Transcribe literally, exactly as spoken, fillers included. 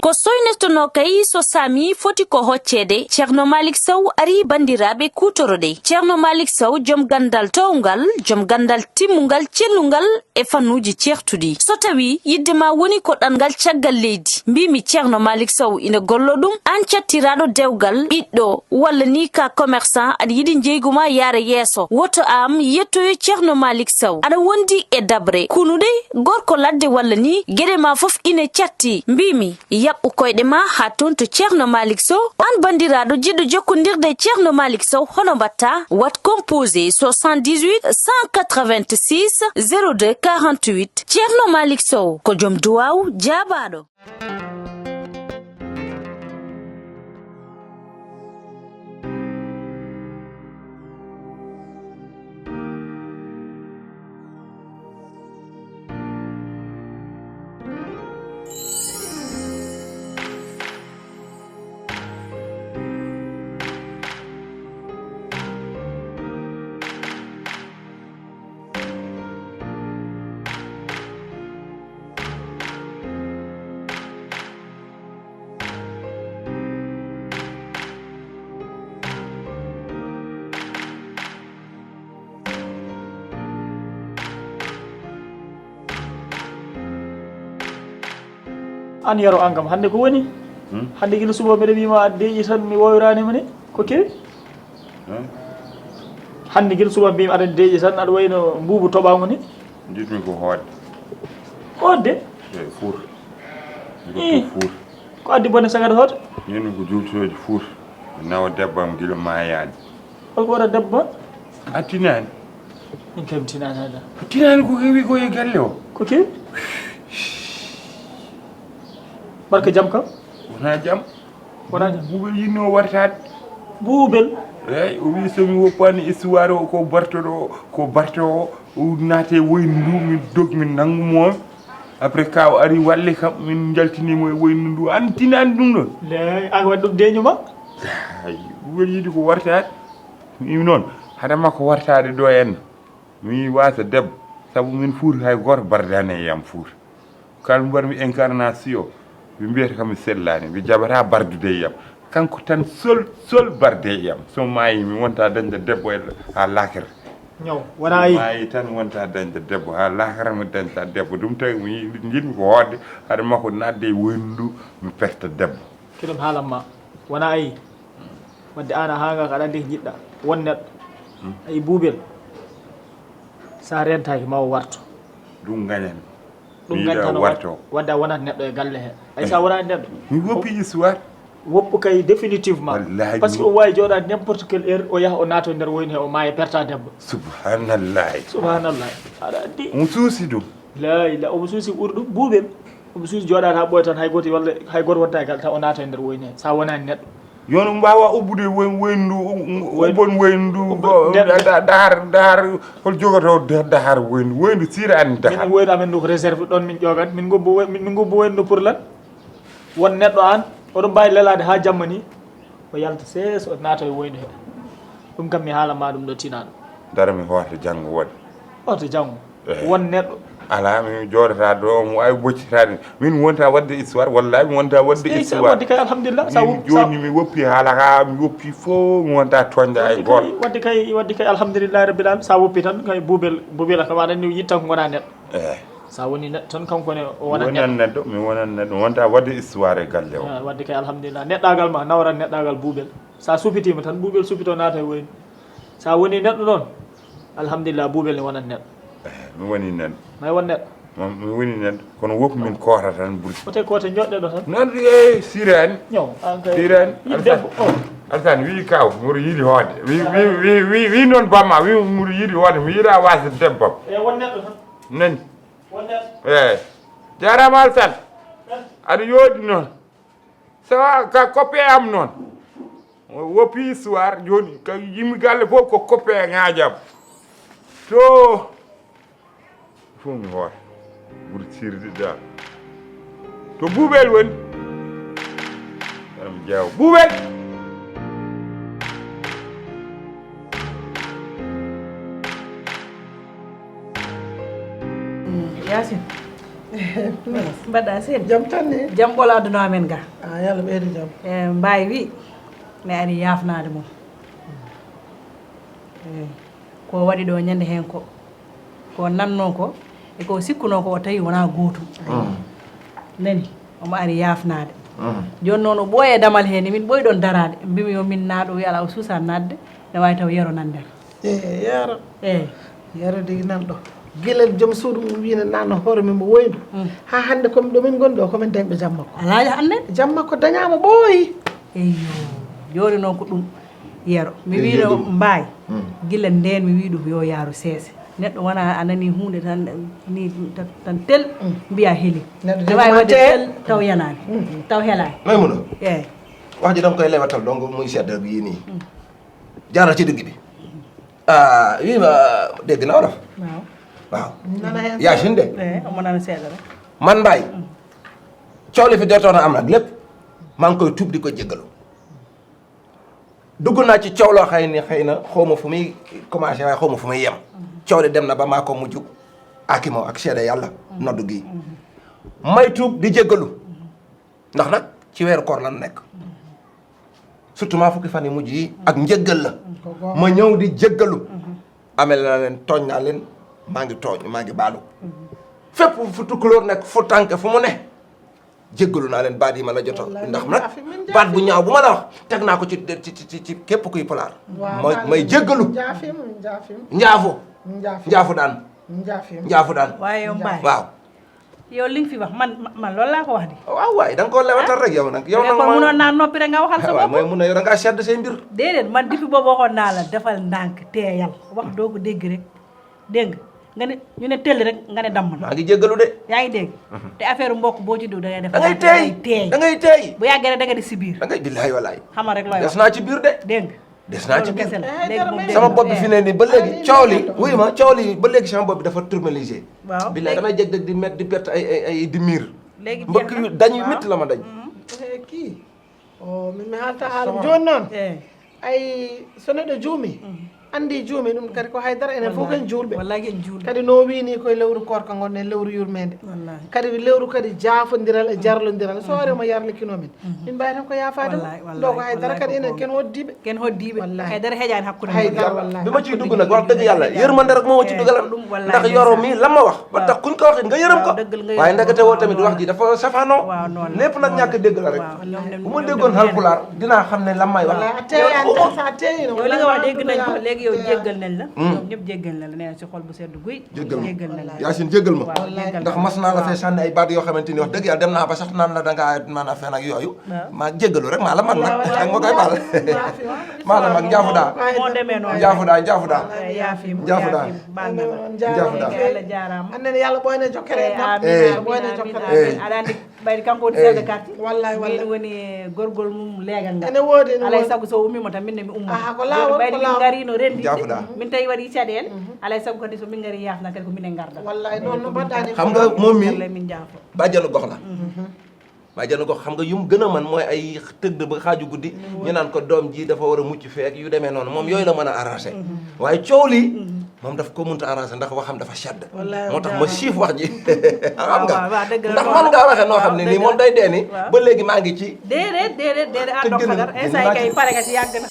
O soynotonoo kay so saami foti ko hocceede. Ceerno Malik Sow ari banndiraaɓe kuutoroɗe. Ceerno Malik Sow, jom ganndal toowngal, jom ganndal timmungal, cellungal e fannuuji ceertuɗi. So tawii yiɗde ma woni ko ɗanngal caggal leydi, mbiimi Ceerno Malik Sow ina gollo ɗum, aan cattiraaɗo dewgal, ɓiɗɗo, walla ni ka commerçant, aɗa yiɗi njeygu ma yaara yeeso, woto am yettoyo Ceerno Malik Sow. Aɗa wondi e daɓre, kunuɗe, gorko ladde walla ni, geɗe ma fof ina catti. Mbiimi, yaɓɓu koyɗe ma haa toon to Ceerno Malik Sow. Aan banndiraaɗo jiɗɗo jokkondirde e Ceerno Malik Sow, hono mbaɗta? Waɗ composé soixante-dix-huit cent quatre-vingt-six zéro deux quarante-huit. Ceerno Malik Sow ko joom duwaaw jaabaaɗo. An Yero, an kam, hannde ko woni? Hmm? Hannde gila suba mbeɗa wiima a deeƴi tan, mi woyraani ma ni. Ko kewi? Hmm? Hannde gila suba mbiimi aɗa deeƴi tan, aɗa wayno mbuubu toɓaango ni. Njiɗmi ko hoodde. Hoodde? E fuur. Njiɗmi ko fuur. Ko addi bone sagata hoto? Njiɗmi ko juultooji fuur. Mi nawa debbo am gila maayaani. Holko waɗa debbo ma? A tinaani. Min kay mi tinaani hay dara. Tinaani ko kewi ko e galle o. Ko kewi? Barka jam kam? Wonaa jam. Wonaa jam. Buubel yiɗnoo wartaade. Buubel? Eey, o wii so mi woppaani histoire o ko bartoɗo, ko barto o, o naate woyndu ndu, min dog, min nanngu mo. Après ka o ari walle kam, min njaltini mo e woyndu ndu. An tinaani ɗum ɗon? Ley, an waɗi ɗum deeñu ma? Ay, buubel yiɗi ko wartaade. Mi wii noon, hade makko wartaade ɗo henna. Mi wii wasa debbo, sabu min fuuti hay gooto bardaani e yam fuuti. Kala mbarmi incarnation, ɓe mbiyata kam mi sellaani, ɓe jaɓataa bardude e yam. Kanko tan sol, sol barde e yam. So maayi, mi wonta dañde debbo e, haa laakara. Ñaw, wonaa. So maayi tan wonta dañde debbo, haa laakara mi dañta debbo. Ɗum tawi mi yiɗi, njiɗmi ko hoodde, hade makko naatde e woyndu, mi perta debbo. Kiɗum haalan ma, wonaa ayi. Wadde aan a haanga ko aɗa anndi ko njiɗɗa, won neɗɗo. Hmm. Ayi buubel, sa rentaaki ma o warto. Ɗum ngañan. Ɗum mi yiɗa gañtano warto. Wadde a wonat neɗɗo e galle he. Ay, sa wonani neɗɗo. Mi woppi histoire. Woppu kay définitivement. Wallaahi. Parce que o waawi jooɗaade n'importe quelle heure, o yaha o naata e nder woyne he, o maaya, perta debbo. Subhanallahi. Subhanallahi. Aɗa anndi. Omo suusi ɗum. La ila, omo suusi ɓuri ɗum buubel. Omo suusi jooɗaade haa ɓooya tan, hay gooto walla hay gooto wonta e galle taw o naata e nder woyne he. Sa wonani neɗɗo. Yo no mbaawa ubbude woy-, woyndu, ubbon woyndu, ubbo-, da-, da-, dahar, dahar, hol jogoto da-, dahar woyndu, woyndu siira an dahar. Min woyru amen ndu ko réserve ɗon min ƴogat, min ngubbo woy-, min ngubbo woyndu pour lan? Won neɗɗo aan, oɗon mbaawi lelaade haa jamma ni, o yalta sees, o naata e woyndu he. Ɗum kam mi haala ma ɗum ɗo tinaɗo. Dara mi hoota janngo waɗi. Hoota janngo? Eh. Won neɗɗo. Alaa, mi jooɗata ɗo, mi waawi ɓoccitaade. Min mi wonta waɗde histoire, wallaahi mi wonta waɗde histoire. Waɗde kay, alhamdulillah. Sa min wop-, sa jooni mi woppi haala ka, mi woppi fof, mi wonta toñde ay gooto. Waɗde kay, waɗde kay, alhamdulillahi rabbil alamin. Sa woppi tan, kay buubel, buubel kam aɗa anndi yiɗta ko ngona neɗɗo. Eh. Sa woni neɗɗo tan, kanko ne o wona neɗɗo. Mi wonan neɗɗo, mi wonan neɗɗo, mi wonta waɗde histoire e galle o. Ah, waɗde kay, alhamdulillah. Neɗɗaagal ma, nawran neɗɗaagal buubel. Sa supitiima tan, buubel supito naata e woyni. Sa woni neɗɗo noon, alhamdulillah, buubel ne wonat neɗɗo. Eh, mi woni neɗɗo. May won neɗɗo. Mi, mi woni neɗɗo. Kono wop min koota tan ɓuri. Kote, kote njoɗɗe ɗo tan. Noon, eh, sirani. Ñaw, an kay. Sirani. Yiɗ debbo, oh. Alsan, wi kaw, mboɗo yiɗi hoode. Wi, wi, wi, wi, wi noon bamma, wi mboɗo yiɗi hoode, mi yiɗa wasde debbam. Eh, won neɗɗo tan. Nani? Won neɗɗo. Eh, jarama Alsan. Eh. Aɗa yooɗi noon. Sawa ka coppe am noon. Woppi histoire, jooni, ka yimɓe galle fof ko coppe e ŋaajam. To, fof mi hoota. Ɓuri sirde da. To buubel woni. Aɗa mi jeewa. Buubel! Mm, Yaasin. Mbaɗɗa seen? Jam tan ni. Jam ɓolo aduna amen ga. Ah, yalla ɓeydu jam. E, mbawi wi mi ari yafnade mum. Eyi. Ko waɗi ɗo ñande heen ko, ko nanno ko, e ko sikkuno ko, o tawi wona gootum. Nani? Omo ari yafnade. Joni noon o ɓooyi e damal heen, min ɓooyi ɗon darade. Mbimi yo min naat, o wi ala, o suusa natde, ne wawi taw Yero nan nder. E Yero. Eyi. Yero de nan ɗo. Gila joom suudu mum wino nanno hoore mum mbo woyno. Ha hande komi ɗo min goni ɗo, komin dañɓe jam makko. Alaaji hande? Jam makko dañama ɓooyi. Eyyo. Joni noon ko ɗum. Yero, mi wino mbaay. Gila ndeen mi wi ɗum yo yaaru seese. Neɗɗo wona a nani huunde tan, ni tan, tan tel, mbiya heli. Neɗɗo ne wawi waɗde tel taw yanaani, taw helaani. Maymuna. Eyi. Wax ji danga koy lewatal donc muy sedd ak yii nii. Jaaral ci digg bi. Ah, wima dégg na wolof. Waaw. Waaw. Nana heen. Yaasin de. Eyi, omo nana seeɗa rek. Man mbaay. Coow li fi jotoon a am nag lépp, maa ngi koy tuub di ko jéggalu. Dugg naa ci coow loo xëy ni xëy na xaw ma fu muy commencé, waaye xaw ma fu muy yem. Coow li dem na ba maa ko mujj ak i moo ak seede yàlla noddu gi. May tuub di jéggalu. Ndax nag ci weeru koor lan nekk. Surtout maa fukki fan yi mujj yi ak njéggal la. Ma ñëw di jéggalu. Amel naa leen, tooñ naa leen, maa ngi tooñ, maa ngi baalu. Fépp fu tukulóor nekk, fu tànk fu mu ne, jéggalu naa leen baat yi ma la joto. Ndax nag baat bu ñaaw bu ma la wax, teg naa ko ci ci ci ci képp kuy pulaar. May may jéggalu. Njaafu. Njaafu daan. Njaafu daan. Waaye yow Mbaye, waaw. Yow li nga fi wax, man man loolu laa ko wax di. Waaw waay, da nga koo lewatal rek yow nag. Yow nag, munoon naa noppi rek, nga waxal sa bopp. Mooy mun na, yow da ngaa sedd say mbir. Déedéet, man depuis boobu waxoon naa la defal ndànk, teeyal, wax doo ko dégg rek. Dégg nga, nga ne ñu ne tëll rek, nga ne damm na. Maa ngi jéggalu de. Yaa ngi dégg? Te affaire mbokk boo ci dugg da ngay def, da ngay teey. Da ngay teey. Bu yàggee rek da nga di si biir. Da ngay, billahi wallahi. Xamal rek looy wax. Des naa ci biir de. Dégg nga? Des naa ci biir. Sama bopp bi fi ne nii ba léegi coow li, wuyu ma, coow li ba léegi sama bopp bi dafa tourmalisé. Waaw. Billahi damay jeg di met di perte ay ay ay di miir. Léegi mbokk yu dañuy métti la ma dañ. Kii. O min mi haalta haala jooni noon. Ay so neɗɗo juumi, anndi juumi, ɗum kadi ko haydara, enen fof ken juulɓe. Wallahi ken juulɓe. Kadi no wii ni koye lewru koorka ngonɗen, lewru yurmeende. Wallahi. Kadi lewru kadi jaafondiral e jarlondiral. So ari omo yarlikino min, min mbawi tan ko yaafaade mo. Ɗo ko haydara kadi, enen ken hoddiiɓe. Ken hoddiiɓe. Wallahi. Haydara heƴaani hakkunde men. Haydara. Bi ma ciy dugg nag, wax dëgg yàlla, yërmande rek moo ma ci dugalal. Ndax Yoro mi la ma wax ba tax kuñ ko waxit nga yërëm ko. Waaye ndekete woo tamit wax ji dafa safaanoo. Lépp nag ñàkk dégg la rek. Bu ma déggoon Haalpulaar dinaa xam ne la may wax. Yow li nga wax dégg nañ ko, léegi yow jéggal nañ la. Ñoom ñëpp jéggal nañ la, nee na si xol bu sedd guy. Jéggal ma. Jéggal nañ la. Yaasin, jéggal ma. Ndax mas naa la fee sànni ay baat yoo xamante ni wax dëgg yàlla dem naa ba sax naan la dangaa maanaam fen ak yooyu. Maa jéggalu rek, maa la mag nag. Ak ma koy baal. Maa la mag, njaafu daa. Moo demee noonu. Njaafu daa, njaafu daa. Yaafim, njaafu daa. Baal na la. Njaafu daa. Yàlla jaaraama. Annen yàlla ɓooyna jokkere. Amiin, amiin, amiin. Aɗa anndi ɓayri kanko woni chef de quartier. Wallahi, wallahi. Min woni gorgol mum leegal ngal. Ene woodi, ene woodi. Alay sago so ummiima tan min ne mi ummo. Aha, ko laawol, ɓayri ko min laawol. Ngarino rendi. Njaafu daa. Min tawi waɗi caɗeele. Alay sago kadi so min ngari yaafna kadi ko minen ngarda. Wallahi, noon no mbaɗɗa ni. Xam nga moom mi bàjjanu gox la. Bàjjanu gox, xam nga yum gën a man mooy ay tëgg ba xaaju guddi, ñu naan ko doom ji dafa war a mucc feek yu demee noonu, moom yooyu la mën a arrangé. Waaye coow li moom daf ko mënta arrangé ndax waxam dafa sedd. Moo tax ma siif wax ji. Xam nga, ndax man ngaa waxee noo xam ne nii moom day dee ni ba léegi maa ngi ci. Déedéet, déedéet, déedéet. Àndoon xadar instant yi kay pare nga ci, yàgg na.